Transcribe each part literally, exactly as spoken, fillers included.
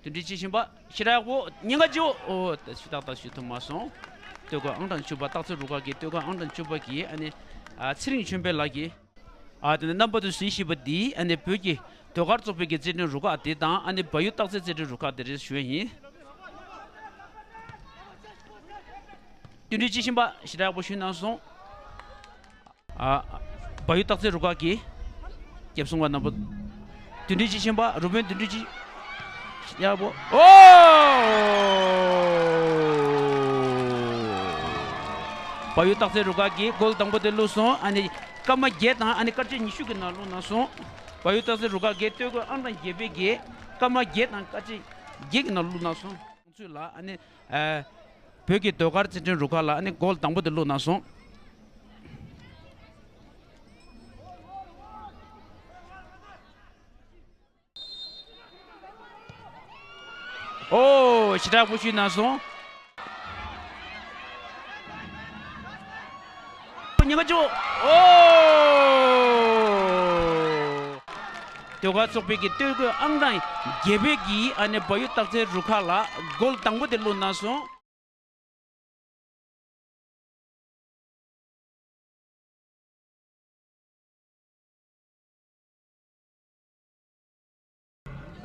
མདུན་སྒྲིག་བྱེད་བཞིན་པ་ཞི་རག་པོ་ཉེན་ཁ་ཆེ་བོ། ཨོ་ད་ཞུ་ཏག་ཏག་ཞུ་ཐུབ་མ་སོང་། སྟོད་གོས་ཨང་གྲངས་བཅུ་པ་སྟག་འཚེར་རུ་ཁག་གི་སྟོད་གོས་ཨང་གྲངས་བཅུ་པ་གི་ཨ་ནི་ཨ་ཚེ་རིང་ཆོས་འཕེལ་ལགས་ཀྱིས། ཨ་དེ་ནས་རྣམ་པ་ཚོས་གཟིགས་བཞིན་པ་འདི་ཨ་ནི་བོད་ཀྱི་ཟློས་གར་ཚོགས་པའི་གི་རྩེད་འགྲན་རུ་ཁག་དེ་དང་ཨ་ནི་བལ་ཡུལ་སྟག་འཚེར་རྩེད་འགྲན་རུ་ཁག་དེ་རེད་ཞུ་ཡ་ཡིན། མདུན་སྒྲིག་བྱེད་བཞིན་པ་ཞི་རག་པོ་ཞུས་གནང་སོང་། ཨ། བལ་ཡུལ་སྟག་འཚེར་རུ་ཁག་གི་སྐྱབས་སྲུང་བ་རྣམ་པ། མདུན་སྒྲིག་བྱེད་བཞིན་པ་རུ་དཔོན་མདུན་སྒྲིག་བྱེད། ཡག་པོ། ཨོ། བལ་ཡུལ་སྟག་འཚེར་རུ་ཁག་གིས་གོལ་དང་པོ་དེ་བླུགས་སོང་། ཨ་ནི་སྐར་མ་བརྒྱད་དང་ཨ་ནི་སྐར་ཆ་ཉི་ཤུ་གི་ནང་བླུགས་གནང་སོང་། བལ་ཡུལ་སྟག་འཚེར་རུ་ཁག་གིས་སྟོད་གོས་ཨང་གྲངས་བརྒྱད་པའི་གི་སྐར་མ་བརྒྱད་དང་སྐར་ཆ་བརྒྱད་ཀྱི་ནང་བླུགས་གནང་སོང་། ཚུལ་ལ་ཨ་ནི་ཨ་བོད་ཀྱི་ཟློས་གར་རྩེད་འགྲན་རུ་ཁག་ལ་ཨ་ནི་གོལ་དང་པོ་དེ་བླུགས་གནང་སོང་། ཨོ་ཞི་དྲག་པོ་ཞུས་གནང་སོང་། ཉེན་ཁ་བཅུ། ཨོ། ཟློས་གར་ཚོགས་པའི་གི་སྟོད་གོས་ཨང་གྲངས་བརྒྱད་པའི་གི་ཨ་ནི་བལ་ཡུལ་སྟག་འཚེར་རུ་ཁག་ལ་གོལ་དང་པོ་དེ་བླུགས་གནང་སོང་།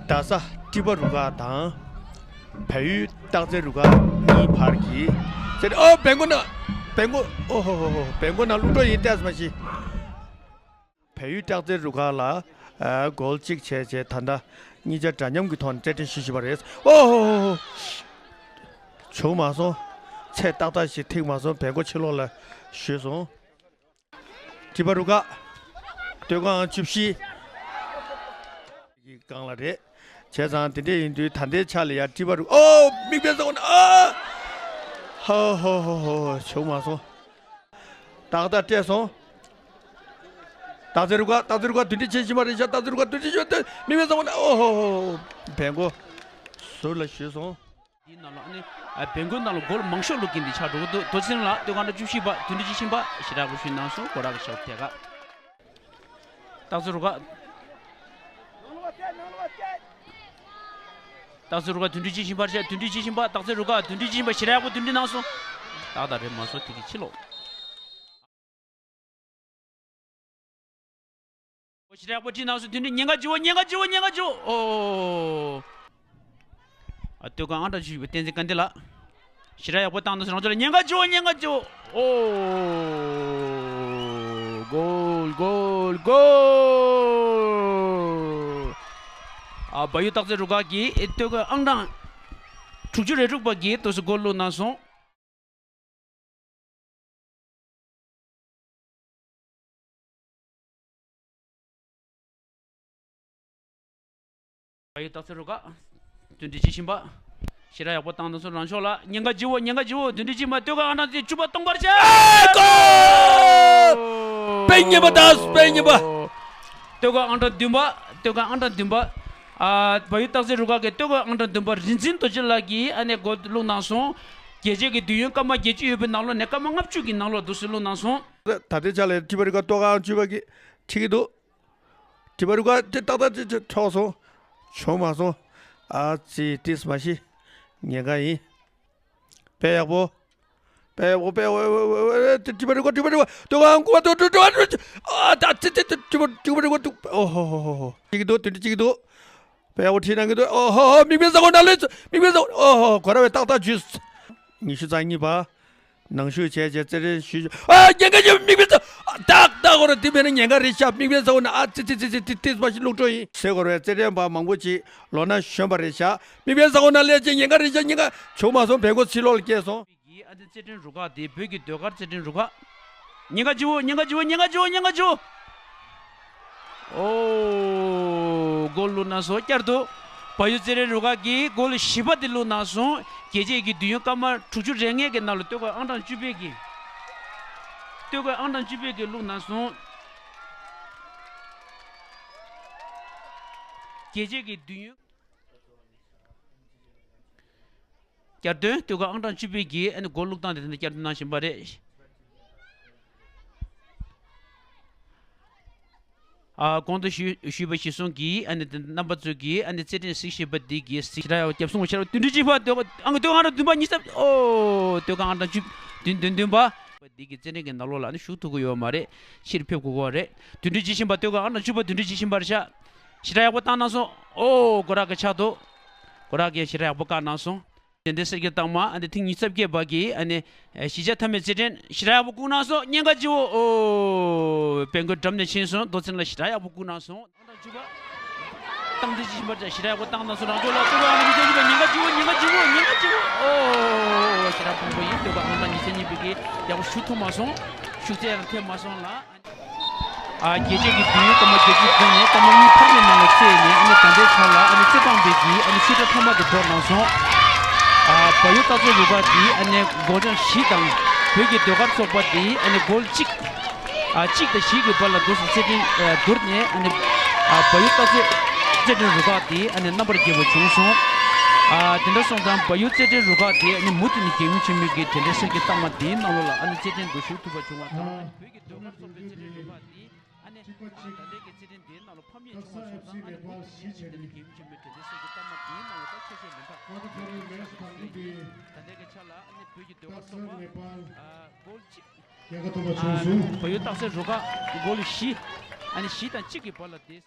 རྡ་ས་ཀྲི་པ་རུ་ཁག་དང་བལ་ཡུལ་སྟག་འཚེར་རུ་ཁག་གཉིས་བར་གྱི་རྩེད། ཨོ་བེང་གོ་ན་བེང་གོ། ཨོ་ཧོ་ཧོ་ཧོ། བེང་གོ་ན་བླུགས་འགྲོ་ཡིན་ཏེ་མ་གཞི། བལ་ཡུལ་སྟག་འཚེར་རུ་ཁག་ལ་ཨ་གོལ་གཅིག་བྱས་བྱས་ད་ལྟ་གཉིས་ཆ་འདྲ་མཉམ་གྱི་ཐོག་ནས་རྩེད་འགྲན་ཞུ་བཞིན་པ་རེད། ཨོ་ཧོ་ཧོ་ཧོ། བྱུང་མ་སོང་། ཚད་ཏག་ཏག་ཞིག་ཐིག་མ་སོང་། བེང་གོ་ཕྱི་ལོགས་ལ་བཞུད་སོང་། ཀྲི་པ་རུ་ཁག་སྟོད་གོས་ཨང་བཅུ་བཞི་གི་སྒང་ལ་རེད། བྱས་ཙང་དེ་འདྲས་ཡིན་དུས་ད་ལྟའི་ཆ་ལ་ཡ་ཀྲི་པ་རུ། ཨོ་མིག་དཔེ་ཟ་འོ་ན། ཨ་ཧོ་ཧོ་ཧོ་ཧོ། བྱུང་མ་སོང་། ཏག་ཏག་སྤྲད་སོང་། སྟག་འཚེར་རུ་ཁག་སྟག་འཚེར་རུ་ཁག་མདུན་སྒྲིག་བྱེད་བཞིན་པ་རེད་ཤག་སྟག་འཚེར་རུ་ཁག་མདུན་སྒྲིག་བྱེད་དུས་མིག་དཔེ་ཟ་འོ་ན། ཨོ་ཧོ་ཧོ་ཧོ། བེང་གོ་ཟུར་ལ་བཞུད་སོང་། འདིའི་ནང་ལ་ཨ་ནི་ཨ་བེང་གོའི་ནང་ལ་གོལ་མང་ཤོས་བླུགས་མཁན་འདི་ཆགས་འགྲོ་གི་འདུག་མདོ་ཆེན་ལགས་སྟོད་གོས་ཨང་གྲངས་བཅུ་བཞི་པ་མདུན་སྒྲིག་བྱེད་བཞིན་པ་ཞེ་དྲག་པོ་ཞུས་གནང་སོང་། སྐོར་ར་གི་ཞོགས་ཐད་ཀ། སྟག་འཚེར་རུ་ཁག་སྟག་འཚེར་རུ་ཁག་མདུན་སྒྲིག་བྱེད་བཞིན་པར་བྱས། མདུན་སྒྲིག་བྱེད་བཞིན་པ། སྟག་འཚེར་རུ་ཁག་མདུན་སྒྲིག་བྱེད་བཞིན་པ། ཞེ་དྲག་པོ་མདུན་སྒྲིག་གནང་སོང་། ཏག་ཏག་རེད་མ་སོང་། དེ་གི་ཕྱི་ལོགས། ཨོ་ཞེ་དྲག་པོ་ཁྲིད་གནང་སོང་། མདུན་སྒྲིག་ཉེན་ཁ་བཅུ་བོ། ཉེན་ཁ་བཅུ་བོ། ཉེན་ཁ་བཅུ་བོ། ཨོ། ཨ་སྟོད་གོས་ཨང་གྲངས་བཅུ་བཞི་པ་བསྟན་འཛིན་དགའ་ལྡན་ལགས། ཞེ་དྲག་ཡག་པོ་བཏང་གནང་སོང་། རང་ཚོ་ལ་ཉེན་ཁ་བཅུ་བོ། ཉེན་ཁ་བཅུ་བོ། ཨོ། གོལ་གོལ་གོལ། ཨ་བལ་ཡུལ་སྟག་འཚེར་རུ་ཁག་གིས་ཨེ་སྟོད་གོས་ཨང་གྲངས་དྲུག་ཅུ་རེ་དྲུག་པ་གིས་དུས་སུ་གོལ་བླུགས་གནང་སོང་། བལ་ཡུལ་སྟག་འཚེར་རུ་ཁག་མདུན་སྒྲིག་བྱེད་བཞིན་པ། ཞེ་དྲག་ཡག་པོ་བཏང་གནང་སོང་། རང་ཕྱོགས་ལ་ཉེན་ཁ་བཅུ་བོ། ཉེན་ཁ་བཅུ་བོ། མདུན་སྒྲིག་བྱེད་བཞིན་པ། སྟོད་གོས་ཨང་གྲངས་བཅུ་པ་སྟོང་པར་བྱས། ཨེ་གོལ། དཔེ་སྙན་པ་དང་དཔེ་སྙན་པ། སྟོད་གོས་ཨང་གྲངས་བདུན་པ། སྟོད་གོས་ཨང་གྲངས་བདུན་པ། ཨ་བལ་ཡུལ་སྟག་འཚེར་རུ་ཁག་གི་སྟོད་གོས་ཨང་གྲངས་བདུན་པ་རིག་འཛིན་རྡོ་རྗེ་ལགས་ཀྱིས་ཨ་ནི་གོལ་བླུགས་གནང་སོང་། རྒྱལ་གཅེས་ཀྱི་དུས་ཡུན་སྐར་མ་བརྒྱད་ཅུ་ཡོད་པའི་ནང་ལོགས་ནས་སྐར་མ་ལྔ་བཅུ་གི་ནང་ལོགས་དུས་སུ་བླུགས་གནང་སོང་། ད་ལྟའི་ཆ་ལ་ཀྲི་པ་རུ་ཁག་སྟོད་གོས་ཨང་བཅུ་པ་གིས་ཁྲིད་ཀྱི་འདུག་ཀྲི་པ་རུ་ཁག་དེ་ཏག་ཏག་ཅིག་ཅིག་འཕྲོག་སོང་། བྱུང་མ་སོང་། ཨ་ཙི་ཏིས་མ་གཞི་ཉེན་ཁ་ཡིན། དཔེ་ཡག་པོ། དཔེ་ཡག་པོ། དཔེ་ཡག་པོ། དཔེ་ཡག་པོ། དཔེ་ཡག་པོ། དཔེ་ཡག་པོ། ཨོ་ཧོ་ཧོ་ཧོ། ཅིག་གི་འདུག་དེ་འདྲ་ཅིག་གི་འདུག་དཔེ་ཡག་པོ་ཁྲིད་གནང་གི་འདུག་ཨོ་ཧོ་ཧོ་ཧོ། མིག་དཔེ་ཟ་འོ་ན། ཨ་ཙི་ཙི་ཙི། ཀྲི་པ་རུ་ཁག་ཀྲི་པ་རུ་ཁག་ཨོ་ཧོ་ཧོ། མིག་དཔེ་ཟ་འོ་ན་ལེ། མིག་དཔེ་ཟ་འོ་ན། ཨོ་ཧོ། གོ་ར་བའི་ཏག་ཏག་ཇུས། ཉི་ཤུ་རྩ་གཉིས་པ། ནང་ཞུགས་བྱས་བྱས་རྩེད་འགྲན་ཞུས། ཨ་ཉེན་ཁ་ཡོད། མིག་དཔེ་ཟ། ཏག་ཏག་གོ་ར། དེ་མེད་ན་ཉེན་ཁ་རེད་ཤག་མིག་དཔེ་ཟ་འོ་ན། ཨ་ཙི་ཙི་ཙི་ཙི། ཏིས་མ་གཞི་བླུགས་འགྲོ་ཡིན་ཟེར། གོ་ར་བའི་རྩེད་འགྲན་པ་མང་པོ་ཅིག་ལོ་ན་གཞོན་པ་རེད་ཤག་མིག་དཔེ་ཟ་འོ་ན་ལེ། ཅེ་ཉེན་ཁ་རེད་ཤག་ཉེན་ཁ་བྱུང་མ་སོང་། བལ་གོ་ཕྱི་ལོགས་ལ་སྐྱེས་སོང་། གི་ཨ་ནི་རྩེད་འགྲན་རུ་ཁག་དེ་བོད་ཀྱི་ཟློས་གར་རྩེད་འགྲན་རུ་ཁག་ཉེན་ཁ་བཅུ་བོ། ཉེན་ཁ་བཅུ་བོ། ཉེན་ཁ་བཅུ་བོ། ཉེན་ཁ་བཅུ་བོ། ཨོ། གོལ་བླུགས་གནང་སོང་། བསྐྱར་དུ་བལ་ཡུལ་རྩེད་འགྲན་རུ་ཁག་གིས་གོལ་བཞི་པ་དེ་བླུགས་གནང་སོང་། རྒྱལ་གཅེས་ཀྱི་དུས་ཡུན་སྐར་མ་དྲུག་ཅུ་རེ་ལྔའི་གི་ནང་ལ་སྟོད་གོས་ཨང་གྲངས་བཅུ་པའི་གི། སྟོད་གོས་ཨང་གྲངས་བཅུ་པའི་གི་བླུགས་གནང་སོང་། རྒྱལ་གཅེས་ཀྱི་དུས་ཡུན། བསྐྱར་ཟློས་སྟོད་གོས་ཨང་གྲངས་བཅུ་པའི་གི་ཨ་ནི་གོལ་བླུགས་སྟངས་དེ་དེ་འདྲ་བསྐྱར་ཟློས་གནང་བཞིན་པ་རེད། ཨ་གོང་དུ་ཞུས་ཞུས་པ་གཞིར་བཟུང་གིས་ཨ་ནི་དེ་རྣམ་པ་ཚོ་གིས་ཨ་ནི་རྩེད་འགྲན་གཟིགས་བཞིན་པ་འདི་གིས་གཟིགས་ར་ཡག་རྒྱབ་སོང་ཤར་བ་བདུན་ཁྲི་གཅིག་པ་ཟློས་གར་ཨང་ཟློས་གར་ཨང་གྲངས་བདུན་པ་ཉི་ཤུ་རྩ་ཨོ་ཟློས་གར་ཨང་གྲངས་བཅུ་བདུན་བདུན་བདུན་པ། འདི་གི་རྩེད་འགྲན་གྱི་ནང་ལོགས་ལ་ནི་ཞུགས་ཐུབ་ཀྱི་ཡོད་མ་རེད། ཕྱིར་ཕེབས་དགོས་ཀྱི་རེད། བདུན་ཁྲི་གཅིག་ཤིང་པ་ཟློས་གར་ཨང་གྲངས་བཅུ་པ་བདུན་ཁྲི་གཅིག་ཤིང་པར་ཤག་ཞེ་དྲག་ཡག་པོ་བཏང་གནང་སོང་། ཨོ་སྒོ་ར་གི་ཆག་འདུག་སྒོ་ར་གི་ཞེ་དྲག་ཡག་པོ་བཀག་གནང་སོང་། དེ་འདྲའི་གསེར་གྱི་རྟགས་མ་ཨ་ནི་ཐེངས་ཉི་ཤུ་རྩ་བརྒྱད་པ་གི་ཨ་ནི་གཞིས་ཆགས་མཐའ་མའི་རྩེད་འགྲན་ཞེ་དྲག་ཡག་པོ་བསྐུངས་གནང་སོང་། སྙིང་ག་བྱེད་འོ། ཨོ་བན་གོས་འགྲམ་ནས་ཕྱིན་སོང་། རྡོ་ཚན་ལ་ཞེ་དྲག་ཡག་པོ་བསྐུངས་གནང་སོང་། ཨང་གྲངས་བཅུ་པ། སྟངས་འཛིན་ཞིབ་པར་བྱ་ཞེ་དྲག་ཡག་པོ་བཏང་གནང་སོང་། རང་ཚོ་ལ་ལྟོས་པ་ཨང་གྲངས་ཉི་ཤུ་རྩ་གཉིས་པ་ཉེན་ཁ་ཆེ་བོ་ཉེན་ཁ་ཆེ་བོ་ཉེན་ཁ་ཆེ་བོ་ཉེན་ཁ་ཆེ་བོ། ཨོ་ཞེ་དྲག་ཕུང་པོ་ཡིན། ལྟོས་པ་ཨང་གྲངས་ཉི་ཤུ་རྩ་གཉིས་པའི་གི་ཡག་པོ་ཞུགས་ཐུབ་མ་སོང་། ཞུགས་ཚད་ཡང་ཐེབས་མ་སོང་ལ། ཨ་རྒྱལ་རྩེད་ཀྱི་བདུན་སྐར་མ་བརྒྱད་ཅུ་བརྒྱབ་ནས་སྐར་མ་གཉིས་འཕར་བའི་ནང་ལ་རྩེས་ནས་ཨ་ནི་ད་ལྟའི་ཆར་ལ་ཨ་ནི་རྩེད་ཐང་པའི་གི་ཨ་ནི་ཤུལ་ཁྲ་ཐ་མ་དེ་འགྲོ་གནང་སོང་། ཨ་བལ་ཡུལ་སྟག་རྩེ་རུ་ཁག་དེ་ཨ་ནི་སྒོ་ལྗང་བཞི་དང་བོད་ཀྱི་ཟློས་གར་ཚོགས་པ་དེ་ཨ་ནི་སྒོལ་གཅིག་ཨ་གཅིག་དང་བཞི་གི་བར་ལ་འདུག་སེ་རྩེད་འགྲན་ཨ་བསྡུར་ནས་ཨ་ནི་ཨ་བལ་ཡུལ་སྟག་རྩེ་རྩེད་འགྲན་རུ་ཁག་དེ་ཨ་ནི་རྣམ་པར་རྒྱལ་བ་བྱུང་སོང་། ཨ་དེ་འདྲ་སོང་ཙང་བལ་ཡུལ་རྩེད་འགྲན་རུ་ཁག་དེ་ཨ་ནི་མུ་མཐུད་ནས་རྒྱལ་ཡུམ་ཆེན་མོའི་གི་དེ་འདྲའི་གསེར་གྱི་རྟགས་མ་དེའི་ནང་ལོགས་ལ་ཨ་ནི་རྩེད་འགྲན་དུ་ཞུགས་ཐུབ་པ་བྱུང་བ་དང་། ཨ་ནི་བོད་ཀྱི་ཟློས་གར་ཚོགས་པའི་རྩེད་འགྲན་རུ་ཁག་དེ་ཨ་ནི་ཨ་ད་ལྟའི་གི་རྩེད་འགྲན་དེའི་ནང་ལ་ཕམ་ཉེས་བྱུང་བ་སོང་ཙང་ཨ་ནི་བོད་ཀྱི་དེ་འདྲའི་གི་རྒྱལ་ཡུམ་ཆེན་མོའི་དེ་འདྲའི་གསེར་གྱི་རྟགས་མ་དེའི་ནང་ལ་ད་ཆ་ཤས་མི་འདྲ་ད་ལྟའི་གི་ཆ་ལ་ཨ་ནི་བོད་ཀྱི་ཟློས་གར་ཚོགས་པ་ཨ་སྒོལ་གཅིག་ཨ་བལ་ཡུལ་སྟག་རྩེ་རུ་ཁག་སྒོལ་བཞི། ཨ་ནི་བཞི་དང་གཅིག་གི་བར་ལ་དེ།